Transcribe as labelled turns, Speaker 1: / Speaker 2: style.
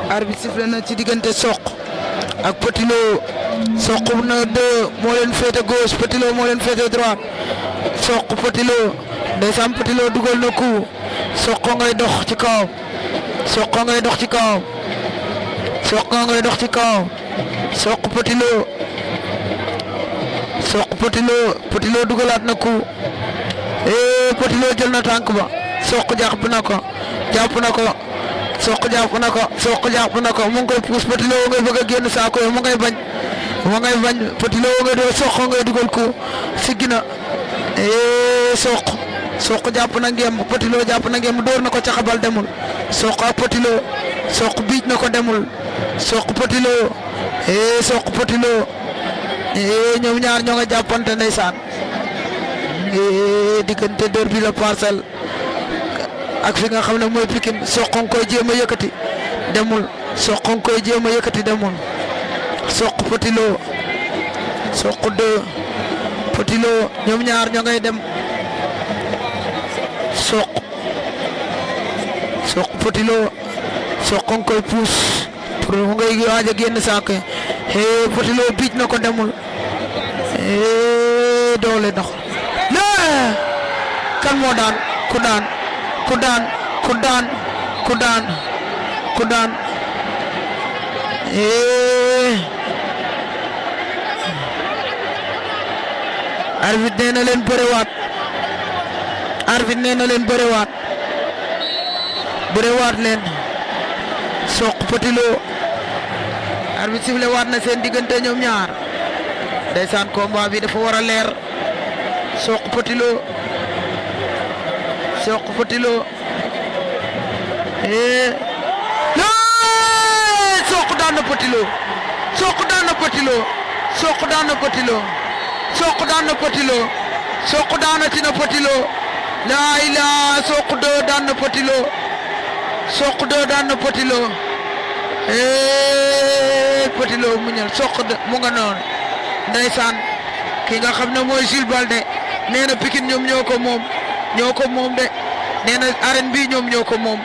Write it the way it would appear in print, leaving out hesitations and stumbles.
Speaker 1: arbitre sifflé na ci diggante Sokh ak Petit Lo. Sokh na 2 moo leen féete gauche Petit Lo moo leen féete droite Sokh Petit Lo ndeysaan Petit Lo dugal na coup Sokh ngay dox ci kawam Sokh ngay dox ci kawam Sokh ngay dox ci kawam Sokh Petit Lo Sokh Petit Lo Petit Lo dugalaat na coup Petit Lo jël na tànk ba Sokh jàpp na ko Sokh jàpp na ko Sokh jàpp na ko mu ngi koy puus Petit Lo ngay bëgg a génn saako yi mu ngay bañ Petit Lo ngay doon Sokh ngay dugal ko siggi na Sokh jàpp na ngeen Petit Lo jàpp na ngeen door na ko ca xabal demul Sokh ak Petit Lo Sokh biij na ko demul Sokh Petit Lo Sokh Petit Lo ñoom ñaar ñoo nga jàppante ndeysaan diggante derby la Parcelles ak fi nga xam ne mooy Pikine Sokh nga koy jéem a yëkkati demul Sokh nga koy jéem a yëkkati demul Sokh Petit Lo Sokh 2 Petit Lo ñoom ñaar ñoo ngay dem Sokh Petit Lo Sokh nga koy puus pour mu ngay waaj a génn saako Petit Lo biij na ko demul doole dox kan moo daan ku daan arbitre nee na leen bërewaat leen Sokh Petit Lo arbitre sifflé waat na seen diggante ñoom ñaar ndeysaan combat bi dafa war a leer Sokh Petit Lo Sokh daan na Petit Lo Sokh daan na Petit Lo Sokh daan na Petit Lo Sokh daan na Petit Lo Sokh daanati na Petit Lo laa ilaa Sokh 2 daan na Petit Lo Sokh 2 daan na Petit Lo Petit Lo muñal Sokh mu nga noonu ndeysaan ki nga xam ne mooy Jules Baldé nee na Pikine ñoom ñoo ko moom de nee na arène bi ñoom ñoo ko moom